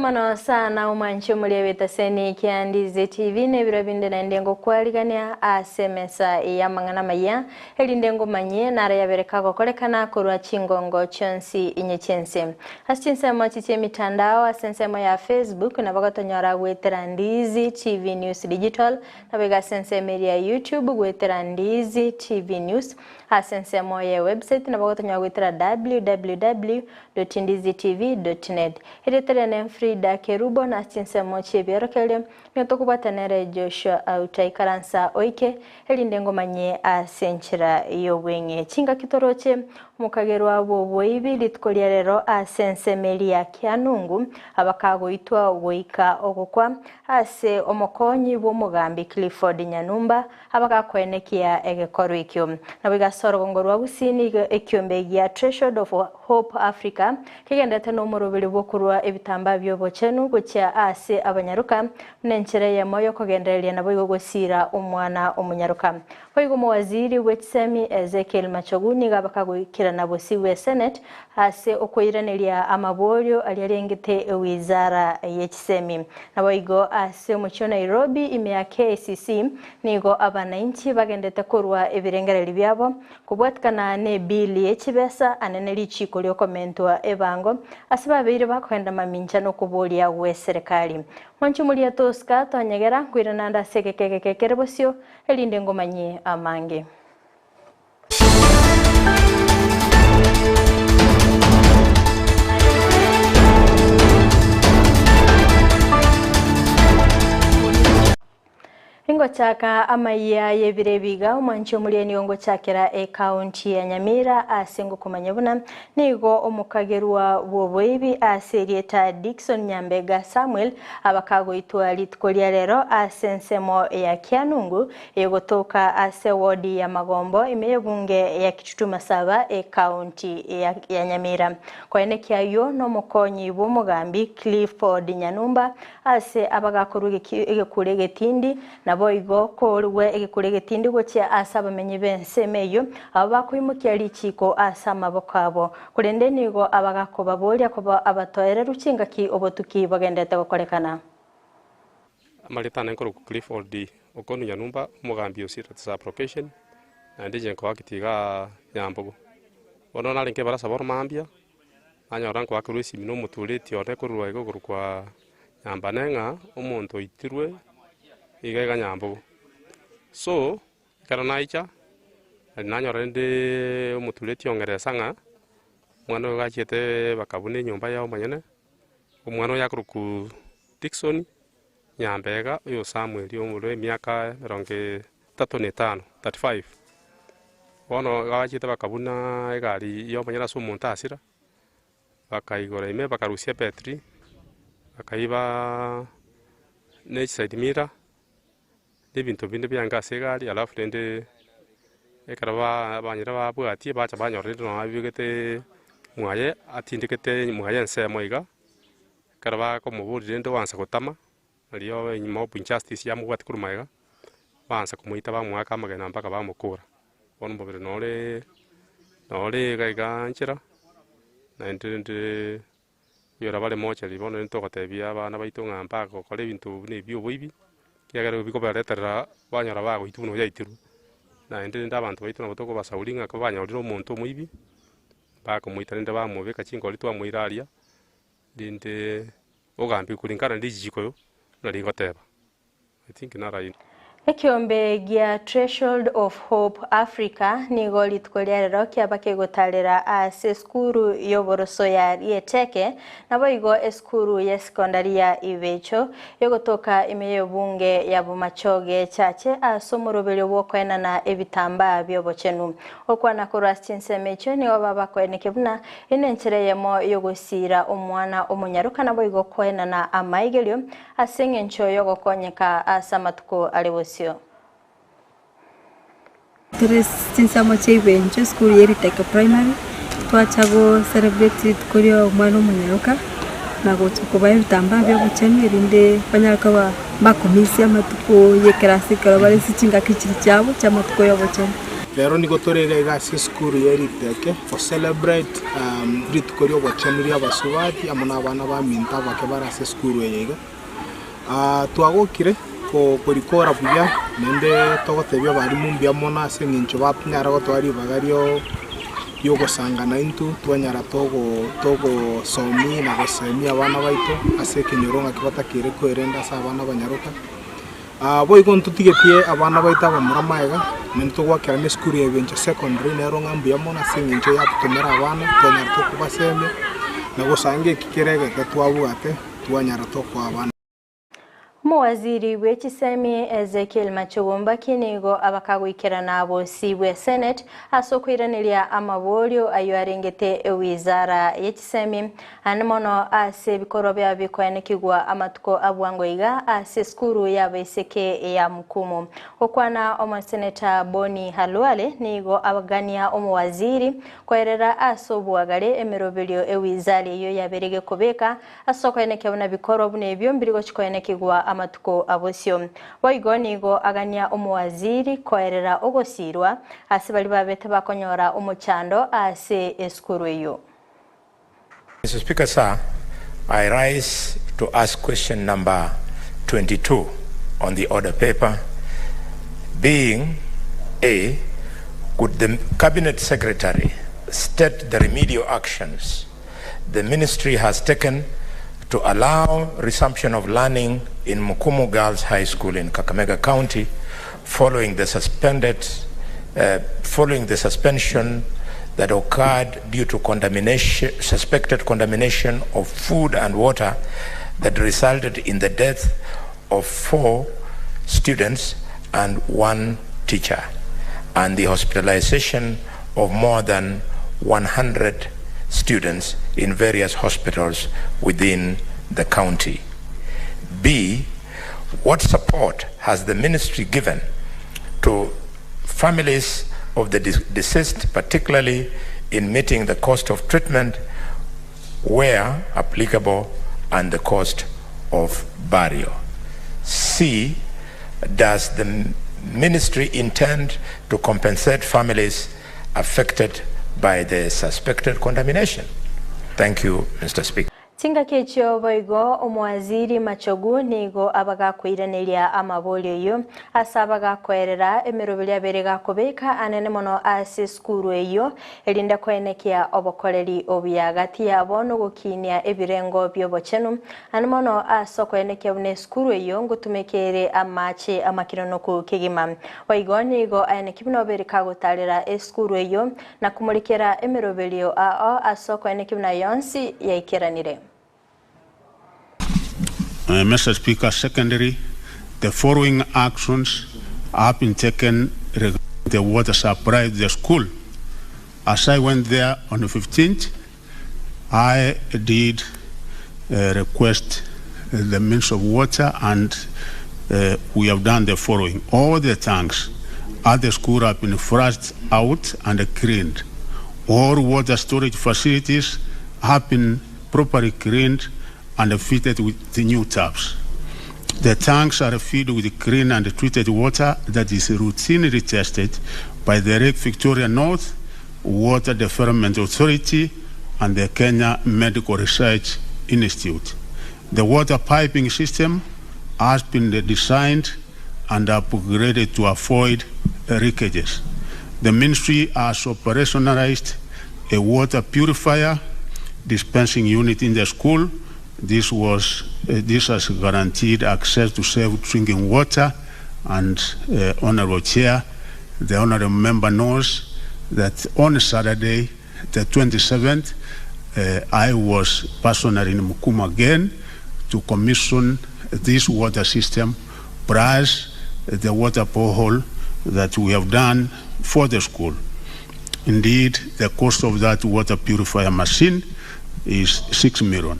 Mbuya mono sana omwanchi omoria bw'etaseni kia Ndizi TV na ebiro binde naende ngokwarigania ase emesa y'amang'ana amaya, erinde ngomanyie naro yabere kagokorekana korwa chingongo chionsi inye chi'ense. Ase chinsemo echi chi'emitandao ase ensemo ya Facebook nabo gotonyora goetera Ndizi TV News Digital, naboigo ase ensemo eria ya YouTube goetera Ndizi TV News, Ase ensemo ye website nabo gotonyora goetera www dot ndizitv dot net. Erieta riane Frida Kerubo na ase chinsemo chi'ebiorokererio nigo tokobwata nere Joshua Auta ikaransa oike erinde ngomanyie ase enchera y'obweng'e. Chingaki toroche omokagerwa bw'oboibi rituko ria rero ase ensemo eria ya Kianungu abakagoitwa goika ogokwa ase omokonyi bw'omogambi Clifford Nyanumba Abagakoenekia egekorwa ekio. Naboigo ase orogongo rwa Gusii nigo ekiombe gia Threshold of Hope Africa kegenderete nomoroberi bw'okorua ebitambaa bi'obochenu gochia ase abanyaroka buna enchera eyemo y'okogendereria naboigo gosiira omwana omonyaroka. Boigo omowaziri bw'echisemi Ezekiel Machogu nigo abakagoikerana bosio bwe Senate ase okoiraneria amaborio aria arengete ewizara y'echisemi. Naboigo ase omochie o Nairobi ime ya KICC nigo abanainchi bagendete korwa ebirengererio biabo kobwatikana nebill ye chibesa ane ne richiko riokomentwa ebango ase babeire bakoenda mamincha nokoboria gwe serikali. Mwanche omoria Tosca tonyegera nkoirana ande ase egeka egeke kere bosio erinde ngomanyie amange. Ingochaka amayia y'ebiro ebi iga, omwanchi omoria nigo ngochakera ekaunti ya Nyamira ase ngokomanya buna nigo omokagerwa bw'oboibi ase erieta Dickson Nyambega Samuel abakagoitwa rituko ria rero ase ensemo ya Kianungu Egotoka ase wodi ya Magombo ime y'ebunge ya Kitutu Masaba ekaunti ya Nyamira. Koenekia ayio nomokonyi bw'omogambi Clifford Nyanumba ase abagakorwa egekuro egetindi naboigo korwa egekuro egetindi gochia ase abamenyi b'ensemo eyio abwo bakoimokia richiiko ase amaboko abo. Korende nigo abagakobaboria koba abatoereru chingaki obotuki bogendete gokorekana. Amarieta ane nkorokwa Clifford Okonu Nyanumba, omogambi o Sirati Sub-location, naende inche nkoakiti igaa Nyambogo. Bono narenge ebarasa bono mambia, nanyora nkoakerwa esimi na omotureti one korwa iga okorokwa Nyambane ng'a omonto oitirwe iga iga Nyambogo. So, ekero naicha, nari nanyora rende omotureti ong'eresa ng'a, omwana oyo gachiete bakabuna enyomba ya omonyene, Omwana oye akorokwa Dickson Nyambega, oyo Samuel omore emiaka emerongo etato na etano, 35. Bono bachete bakabuna egari ya omonyene ase omonto asira, bakaigora ime bakarusia ebetiri, bakaiba ne chiside mirror, na ebinto binde biange ase egari alafu rende ekero banyora babwatie bacha banyora rende nonye abibegete mwaye atindekete mwaye ensemo iga, ekero bakomoboria rende oansa gotama, nario mob injustice yamobwatia korwa magega, baansa komoita bamoaka amagena mpaka bamokora. Bono omobere nore nore iga iga nchera, naende rende. Oyore bare mochari bono intwe togotebia abana baito ng'a mbagokora ebinto buna ebi oboibi, ekiagera ebi bikobareterera banyora bagoitwa buna oyaitirwe. Naende rende abanto baito nabo tokobasauri ng'a ekero banyorire omonto omoibi, bakomoita rende bamobeka chinkori twamoira aria, rende ogambiwe kulingana ne richiko buna rigoteba. I think naraino. Ekiombe gia Threshold of Hope Africa nigo rituko ria rero kiaba kegotarera ase esukuru y'oboroso ya Rieteke naboigo esukuru y'esekondari ya Ibecho egotoka ime y'ebunge ya Bomachoge Chache ase omoroberio bw'okoenana ebitambaa bi'obochenu. Okwana korwa ase chinsemo echio nigo babakoeneke buna Ere nenchera eyemo y'ogosiira omwana omonyaroka naboigo koenana amaigerio ase engencho y'ogokonyeka ase amatuko are bosio. Tore chinsemo chia Ibencho esukuru ya Eriteke Primary, twacha go celebrate rituko ria omwana omonyaroka, na gocha kobaa ebitambaa bia obochenu erinde banyare koba mbakomisia amatuko ya ekerasi ekero bare ase chingaki chiria chiabo chia amatuko ya obochenu. Rero nigo tore iga iga ase esukuru ye Riteke go celebrate rituko riogochenu ria abasubati amo na abana baminto abake bare ase esukuru eye iga. Twagokire korikora buya naende togotebia abalimu mbuya mono ase eng'encho banyara gotoa ribaga riogosangana intwe twanyara togosomia na gosemia abana baito ase ekenyoro ng'aki batakeire koerenda ase abana abanyaroka. Boigo ntotigetie abana baito abamura magega, naende togoakerana esukuru ya Ebencho Secondary nero ng'a mbuya mono ase eng'encho yatotomera abana, twanyara tokobasemia, na gosanga eki kere egeke twabwate, twanyara tokoa abana. Omowaziri bwe chisemi Ezekiel Machogu Mbaki nigo abakagoikerana bosibwe bwe Senate ase okoiraneria amaborio ayio arengete ewizara ye chisemi Aande mono ase ebikorwa biabo bikoenekigwa amatuko a bwango iga ase esukuru y'abaiseke ya Mukumu. Gokwana omoseneta Boni Khalwale nigo abagania omowaziri koerera ase oboagare emeroberio ewizari eyio yabeire gekobeka ase okoenekia buna bikorwa buna ebio mbiri gochi koenekigwa amatuko a bosio. Boigo nigo agania omowaziri koerera ogosirwa ase baria babete bakonyora omochando ase esukuru eyio. Mr. Speaker, sir, I rise to ask question number 22 on the order paper, being A, could the Cabinet Secretary state the remedial actions the ministry has taken to allow resumption of learning in Mukumu Girls High School in Kakamega County following the suspended following the suspension that occurred due to contamination, suspected contamination of food and water that resulted in the death of four students and one teacher and the hospitalization of more than 100 students in various hospitals within the county. B, what support has the ministry given to families of the deceased, particularly in meeting the cost of treatment where applicable and the cost of burial? C, does the ministry intend to compensate families affected by the suspected contamination? Thank you, Mr. Speaker. Chingaki echio boigo Omoaziri Machogu nigo abagakoiraneria amaborio ayio ase abagakoerera emeroberio abere gakobeka anene mono ase esukuru eyio, erinde koenekia obokoreri obuya gati yabo nogokiinia ebirengo bi'obochenu, ande mono ase okoenekia buna esukuru eyio ngotumeka ere amache amakironoku kegima. Boigo nigo aenekia buna obere kagotarera esukuru eyio Na komorekera emeroberio ao ase okoenekia buna yonsi yaikeranire. Mister Speaker, secondly, the following actions have been taken regarding the water supply to the school. As I went there on the 15th, I did request the means of water and we have done the following. All the tanks at the school have been flushed out and cleaned. All water storage facilities have been properly cleaned and fitted with the new taps. The tanks are filled with clean and treated water that is routinely tested by the Lake Victoria North Water Development Authority and the Kenya Medical Research Institute. The water piping system has been designed and upgraded to avoid leakages. The ministry has operationalized a water purifier dispensing unit in the school. This was this has guaranteed access to safe drinking water and uh, Honorable Chair, the Honorable Member knows that on Saturday, the 27th, uh, I was personally in Mukumu again to commission this water system plus the water borehole that we have done for the school. Indeed, the cost of that water purifier machine is 6 million.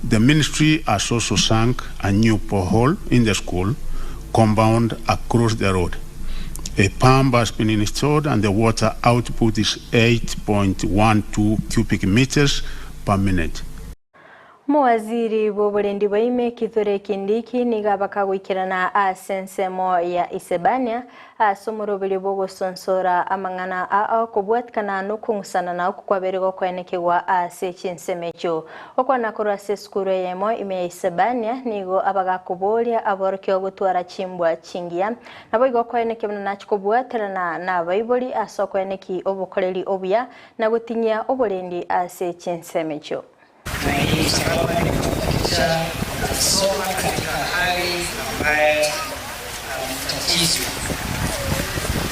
The ministry has also sunk a new borehole in the school compound across the road. A pump has been installed and the water output is 8.12 cubic meters per minute. Omowaziri bw'oborendi bwa ime Kithure Kindiki nigo abakagoikerana ase ensemo ya Isebania ase omoroberio bw'ogosonsora amang'ana ao kobwatikana nokong'usana na okwo kwabeire gokoenekigwa ase chinsemo echio. Gokwana korwa ase esukuru eyemo ime ya Isebania nigo abagakoboria aborokigwa gotwara chimbwa chingiya. Naboigo okoenekia buna nachia kobwaterana nabaibori ase okoenekia obokoreri obuya na gotinyia oborendi ase chinsemo echio. Na hii salama ni kuhakikisha mnasoma katika hali ambaye hamtatizwi.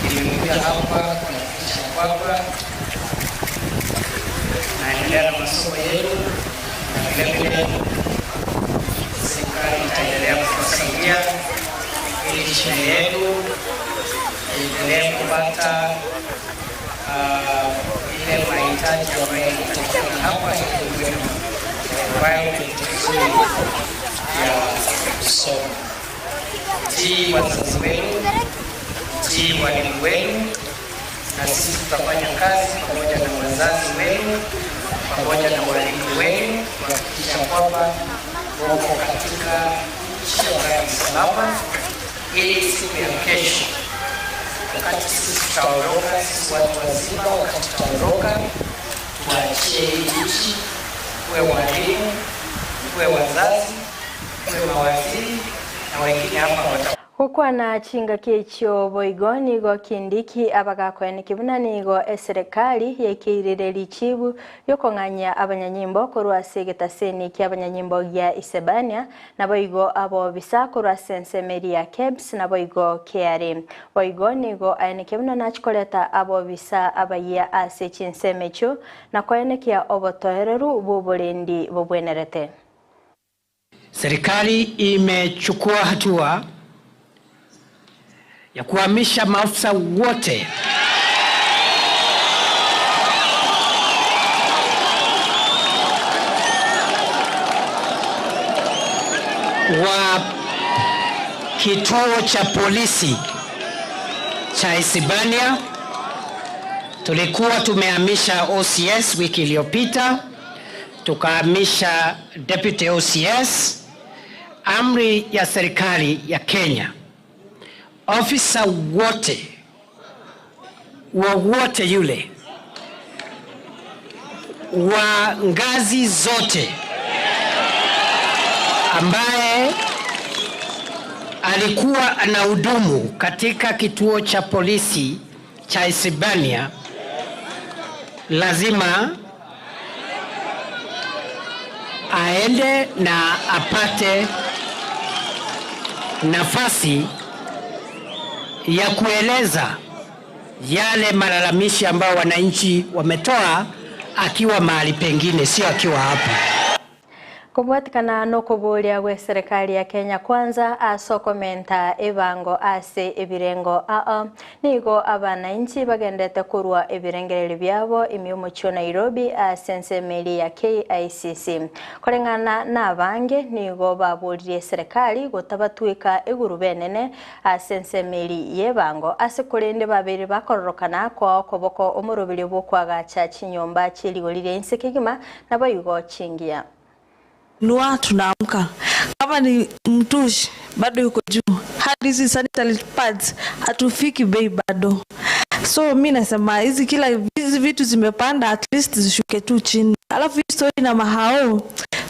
Nimekuja hapa kuhakikisha kwamba naendelea na masomo yenu na vile vile serikali itaendelea kuwasaidia ili shule yenu iendelee kupata ile mahitaji ambayo inahitajika hapa ili kuwe na environment nzuri ya kusoma. Tii wazazi wenu, tii walimu wenu, na sisi tutafanya kazi pamoja na wazazi wenu pamoja na walimu wenu kuhakikisha kwamba wako katika nchi ambayo ni salama, ili siku ya kesho wakati sisi tutaondoka, sisi watu wazima, wakati tutaondoka, tuachie hii nchi, kuwe walimu, kuwe wazazi, kuwe mawaziri na wengine hapa wata Gokwana chingaki echio boigo nigo Kindiki abagakoeneki buna nigo eserekari yaikeirire richibu riokong'anyia abanyanyimbo korwa ase egetaseni ki'abanyanyimbo gia Isebania Naboigo abobisa korwa ase ensemo eria ya Kebs, naboigo KRA. Boigo nigo aenekia buna nachia koreta abobisa abayia ase chinsemo echio, na koenekia obotoereru bw'oborendi bobwenerete. Serikali imechukua hatua ya kuhamisha maafisa wote wa kituo cha polisi cha Isebania. Tulikuwa tumehamisha OCS wiki iliyopita, tukahamisha deputy OCS. Amri ya serikali ya Kenya, ofisa wote wowote yule wa ngazi zote ambaye alikuwa anahudumu katika kituo cha polisi cha Isebania lazima aende na apate nafasi ya kueleza yale malalamishi ambayo wananchi wametoa akiwa mahali pengine, sio akiwa hapa. Kobwatikana nokoboria gwe serikali ya Kenya Kwanza ase okomenta ebango ase ebirengo ao, nigo abananchi bagendete korwa ebirengererio biabo ime y'omochie o Nairobi ase ensemo eria ya KICC. Koreng'ana nabange nigo baboririe eserekari gotabatweka egurube enene ase ensemo eria y'ebango ase korende babeire bakororokana koa okoboko omoroberio bw'okoagacha chinyomba chie rigori ria inse kegima naboigo chingiya. Nua tunaamka kama ni mtush bado yuko juu, hadi hizi sanitary pads hatufiki bei bado. So mi nasema hizi kila hizi vitu zimepanda, at least zishuke tu chini. Alafu hii story na mahao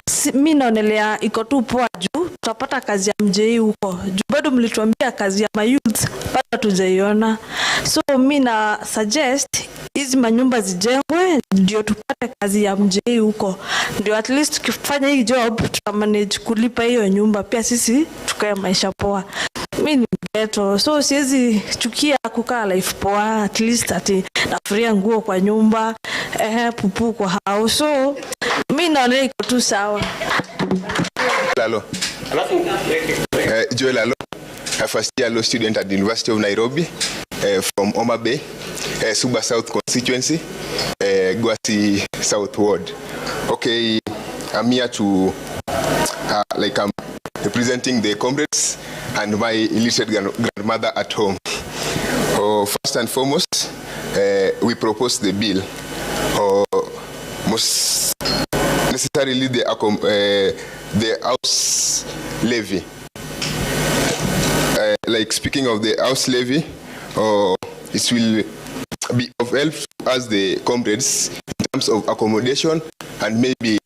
si, mi naonelea iko tu poa juu tutapata kazi ya mjei huko juu bado mlituambia kazi ya mayouth bado hatujaiona. So mi na suggest hizi manyumba zijengwe ndio tupate kazi ya mjei huko, ndio at least tukifanya hii job tutamanage kulipa hiyo nyumba, pia sisi tukae maisha poa. Mi ni mgeto, so siwezi chukia kukaa life poa, at least ati nafuria nguo kwa nyumba pupu kwa house, so mi naona iko tu sawa. Lalo. Joel Alo, a first year law student at the University of Nairobi, from Homa Bay, Suba South constituency, Gwasi South Ward. Okay, I'm here to, like I'm representing the comrades and my illiterate grandmother at home. Oh, first and foremost, we propose the bill. Oh, most necessarily the, the house levy. Like speaking of the house levy, it will be of help to us the comrades in terms of accommodation and maybe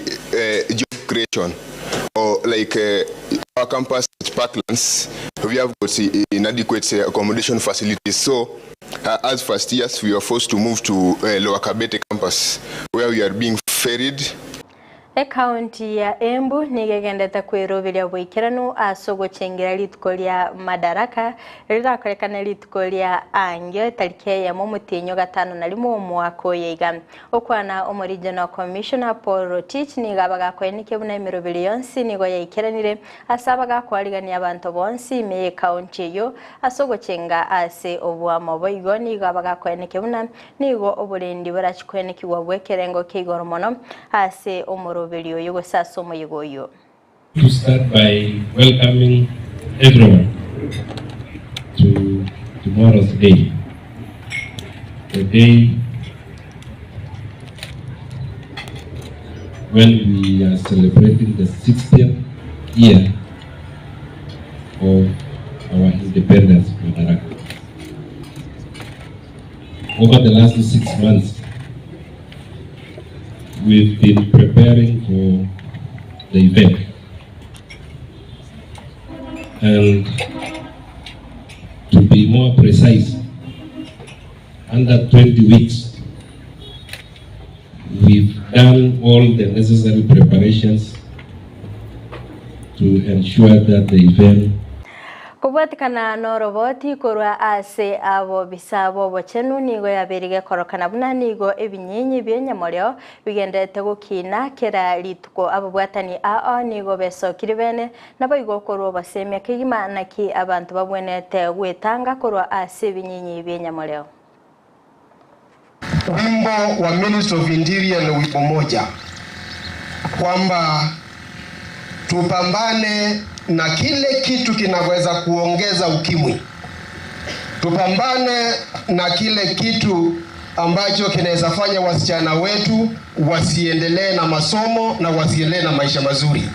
job creation. Or like our campus at Parklands, we have got inadequate accommodation facilities. So as first years, we are forced to move to Lower Kabete campus, where we are being ferried. Ekaunti ya Embu nigo egendete kweroberia boikeranu ase ogochengera rituko ria Madaraka rirakorekane rituko ria angio etariki eyemo omotienyi ogatano na rimo omwaka oyo iga. Okwana omo Regional Commissioner Paul Rotich nigo abagakoenekia buna emeroberi yonsi nigo yaikeranire ase abagakoarigania abanto bonsi ime y'ekaunti eyio ase ogochenga ase oboamo. Boigo nigo abagakoenekia buna nigo oborendi borachikoenekigwa bw'ekerengo kia igoro mono ase omoroberi oyo gose ase omoyega oyo. To start by welcoming everyone to tomorrow's day, the day when we are celebrating the 60th year of our independence, Madaraka. Over the last 6 months, we've been preparing for the event. And to be more precise, under 20 weeks, we've done all the necessary preparations to ensure that the event Kobwatikana noroboti korwa ase abobisa b'obochenu nigo yabeire gekorokana buna nigo ebinyinyi bi'enyamoreo bigenderete gokina kera rituko ababwatani ao nigo besokire bene naboigo korwa obosemia kegima naki abanto babwenerete gwetanga korwa ase ebinyinyi bi'enyamoreo. Wimbo wa Ministry of Interior ni wimbo moja kwamba tupambane na kile kitu kinaweza kuongeza ukimwi, tupambane na kile kitu ambacho kinaweza fanya wasichana wetu wasiendelee na masomo na wasiendelee na maisha mazuri,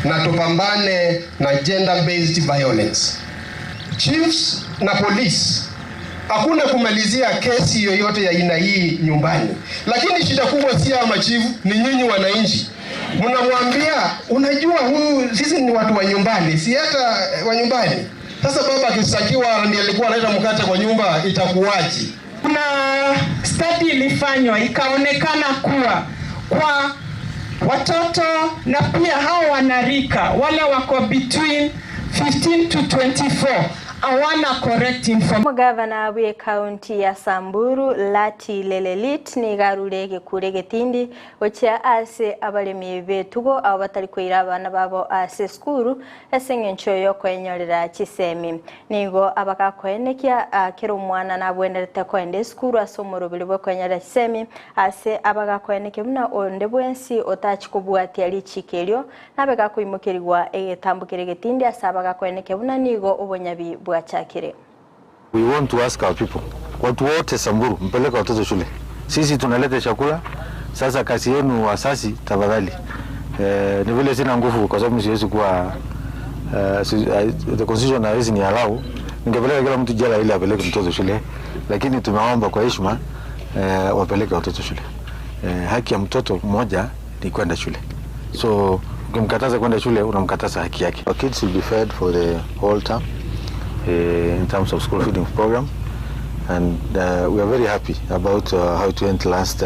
na tupambane na gender based violence. Chiefs na police, hakuna kumalizia kesi yoyote ya aina hii nyumbani, lakini shida kubwa si ya machifu, ni nyinyi wananchi. Mnamwambia, unajua huyu, sisi ni watu wa nyumbani, si hata wa nyumbani. Sasa baba akishtakiwa ndiye alikuwa analeta mkate kwa nyumba, itakuwaje? Kuna study ilifanywa ikaonekana kuwa kwa watoto na pia hao wanarika wale wako between 15 to 24 hawana correct information. Omogavana bw'ekaunti ya Samburu Lati Lelelit nigo arure egekure egetindi gochia ase abaremi b'etugo abo batari koira abana babo ase esukuru ase eng'encho yokoenyorera chisemi. Nigo abagakoenekia kera omwana nabwenerete koenda esukuru ase omoroberi bw'okoenyorera chisemi ase abagakoenekia buna onde bwensi otachi kobwatia richiko erio nabe gakoimokerigwa egetambokero egetindi ase abagakoenekia buna nigo obonyabi bwachakire. We want to ask our people, watu wote Samburu, mpeleke watoto shule. Sisi tunaleta chakula, sasa kazi yenu wasasi tafadhali. Ni vile sina nguvu kwa sababu siwezi kuwa, the constitution haiwezi ni allow. Ningepeleka kila mtu jela ili apeleke mtoto shule, lakini tumeomba kwa heshima wapeleke watoto shule. Haki ya mtoto mmoja ni kwenda shule. So ukimkataza kwenda shule unamkataza haki yake. Our kids will be fed for the whole term in terms of school feeding program, and we are very happy about how it went last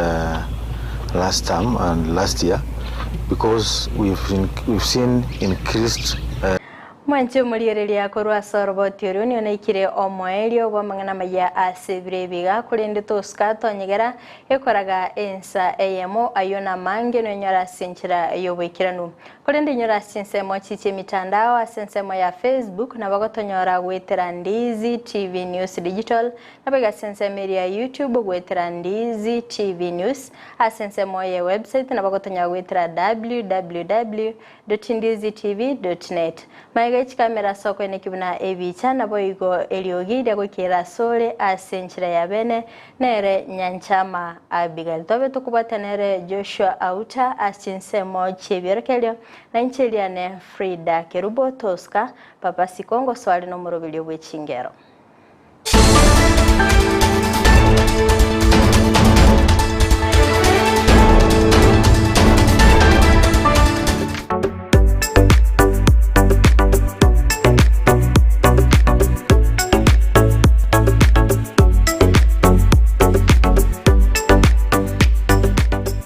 term and last year, because we've seen increased. Mwanche omoriereria korwa ase oroboti oria nionaikire omoerio bw'amang'ana maya ase ebiro ebiga korende tosuka tonyegera ekoraga ensa eyemo ayo namange nonyora ase enchera y'oboikeranu. Korende inyora ase chinsemo echi chi'emitandao ase ensemo ya Facebook nabo gotonyora goetera Ndizi TV News Digital, naboigo ase ensemo eria ya YouTube goetera Ndizi TV News, ase ensemo ye website nabo gotonyora goetera www .ndizitv .net. Magega ye chikamera ase okoeneki buna ebicha naboigo eriogi ria goikerera asore ase enchera ya bene nere Nyanchama Abigail. Tobe tokobwata nere Joshua Auta ase chinsemo chi'ebiorokererio, na inche riane Frida Kerubo Tosca, Papa Sikongo Swali nomoroberio bwe chingero.